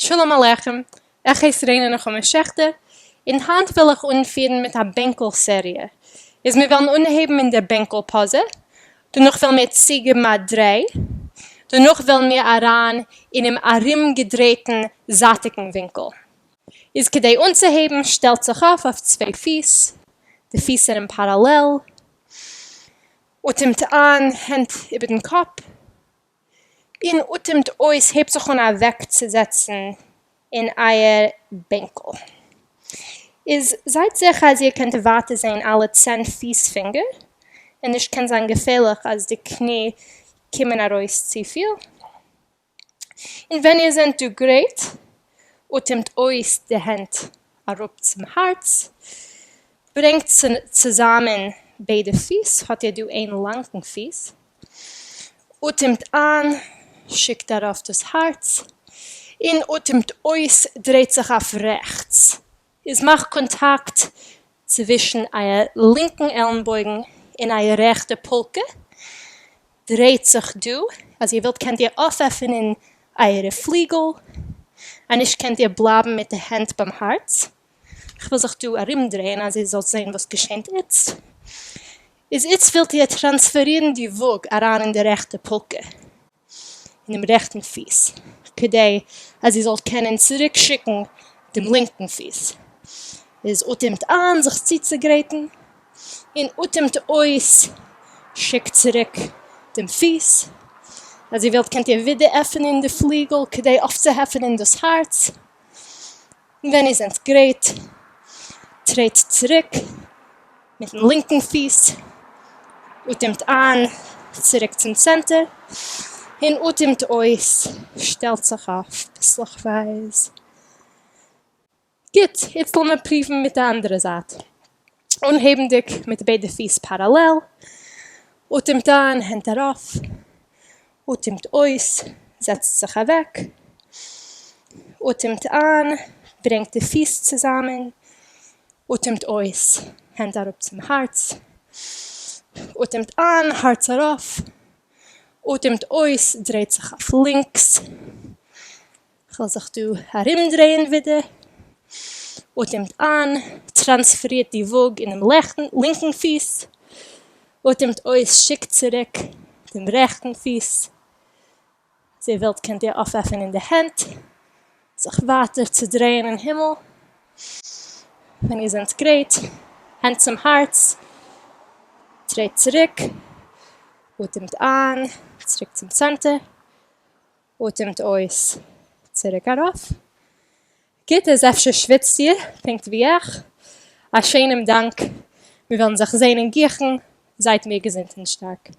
שלום עליכם, איך הייס ריינא נחמה שעכטער, און היינט וויל איך אנפירן מיט א בענקל סעריע. איז מיר וועלן אנהייבן אין דער בענקל פאזע, דערנאך וועלן מיר צוגעבן א דריי, דערנאך וועלן מיר אריין אינעם ארומגעדרייטן זייטיגן ווינקל. איז כדי אנצוהייבן שטעלט זיך אויף אויף צוויי פיס, די פיס זענען פאראלעל, אטעמט איין, הענט איבער דעם קאפ, און אטעמט אויס, הייבט זיך אן אוועקצוזעצן אין אייער בענקל. איז זייט זיכער אז איר קענט ווייטער זען אלע 10 פיס פינגער, און נישט קען זיין געפערליך אז די קני קומען ארויס צופיל. און ווען איר זענט דא גרייט, אטעמט אויס די הענט אראפ צום הארץ, ברענגט צוזאמען ביידע פיס, האט איר דא איין לאנגן פיס, אטעמט איין, שיקט ארויף דאס הארץ, און אטעמט אויס, דרייט זיך אויף רעכטס, איז מאכט קאנטאקט צווישן אייער לינקן עלנבויגן און אייער רעכטע פולקע, דרייט זיך דא, אז איר ווילט קענט איר אויפעפענען אייערע פליגל, אז נישט קענט איר בלייבן מיט די הענט ביים הארץ. איך וויל זיך דא ארומדרייען אז איר זאלט זען וואס געשענט איצט. איז איצט ווילט איר טראנספערירן די וואג אריין אין די רעכטע פולקע, אינעם רעכטן פיס, כדי אז איר זאלט קענען צוריקשיקן דעם לינקן פיס. איז אטעמט איין זיך צוצוגרייטן, און אטעמט אויס, שיקט צוריק דעם פיס. אז איר ווילט קענט איר ווידער עפענען די פליגל כדי אויפצוהעפענען דאס הארץ. און ווען איר זענט גרייט, טרעט צוריק מיטן לינקן פיס, אטעמט איין צוריק צום צענטער, און אטעמט אויס, שטעלט זיך אויף ביסלעכווייז. גוט, איצט לאמיר פרואוון מיט די אנדערע זייט. אנהייבנדיג מיט ביידע פיס פאראלעל, אטעמט איין, הענט ארויף, אטעמט אויס, זעצט זיך אוועק, אטעמט איין, ברענגט די פיס צוזאמען, אטעמט אויס, הענט אראפ צום הארץ, אטעמט איין, הארץ ארויף, אטעמט אויס, דרייט זיך אויף לינקס, כ'וועל זיך דא ארומדרייען ווידער, אטעמט איין, טראנספערירט די וואג אינעם לינקן פיס, אטעמט אויס, שיקט צוריק דעם רעכטן פיס, אז איר ווילט קענט איר אויפעפענען די הענט, זיך ווייטער צו דרייען אין הימל, ווען איר זענט גרייט, הענט צום הארץ, טרעט צוריק, אטעמט איין, צוריק צום צענטער, אטעמט אויס, צוריק ארויף. גוט איז אפשר שוויצט איר פונקט ווי איך. א שענעם דאנק, מיר וועלן זיך זען אין גיכן, זייט מיר געזונט און שטארק.